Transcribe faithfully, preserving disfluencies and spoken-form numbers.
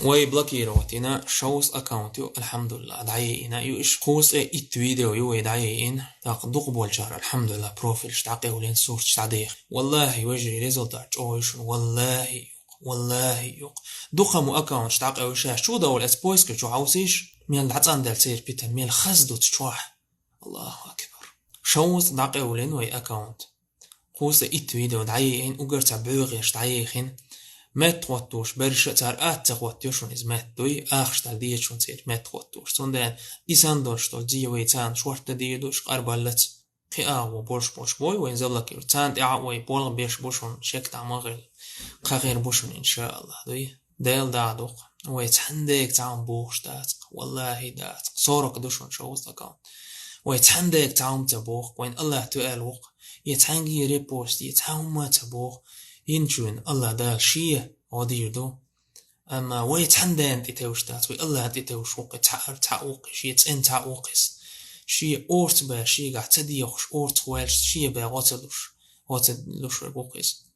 Вай блокировать йина шовзткъа аккаунт ю, альхьамдулиллахӀ, дӀаяйина ю иш. Кхузткъе итт видео ю вай дӀаяйина. ТӀаккха дукха болчара, альхьамдулиллахӀ, профилаш дӀакъевлина, сурташ дӀадехна. ВаллахӀи, вежарий, результат чӀогӀа ю шуна. ВаллахӀи, юкъ. ВаллахӀи, юкъ. Дукха мо аккаунташ дӀакъевлина, шаьш чу а довла, эцу поискаш чу хьовсийша, мел дӀацӀанделла церан питана, мел хаза ду цу чохь. АллахӀу акбар. Шовзткъа дӀакъевлина вай аккаунт. Кхузткъе итт видео дӀаяйина, уггар цхьа боьхеш дӀаяйхина. Меттахоттош берш а, цара атта ца хоттайо шуна иза метта дуй, ахча дала деза шуна церан меттахоттош. Цундела и санна долуш долу зе вай царна шортта дийр ду, уьш къарбаллац. Кхин агӀо болуш болуш бой вайн заблокировать. Царна тӀехь а вай болх беш бу шуна, шек дӀа ма хила. Кхахир бу шуна, иншааллахӀ, дуй. Дела дагӀа дукха. Вай цхьаьндега цхьа хӀума бохуш дац-кх. ВаллахӀи, дац-кх. Сорок ду шуна шовзткъа аккаунт. Вай цхьаьндега цхьа хӀума ца боху-кх. Вайн АллахӀ тоьал ву-кх. Я цхьаьнгге репост, я цхьа хӀума ца боху. ХӀинца вайн АллахӀ Дала Ша гӀо дийр ду. Амма вай цхьаьннена тӀетевжаш дац, вай АллахӀна тӀетевжаш ву-кх, цхьаъ, цхьаъ ву-кх, шен цӀена цхьаъ ву-кх иза. Шен орца бен, шегахь ца дехуш, орцах ваьлча, шен бен гӀо ца луш, гӀо ца луш верг ву-кх иза.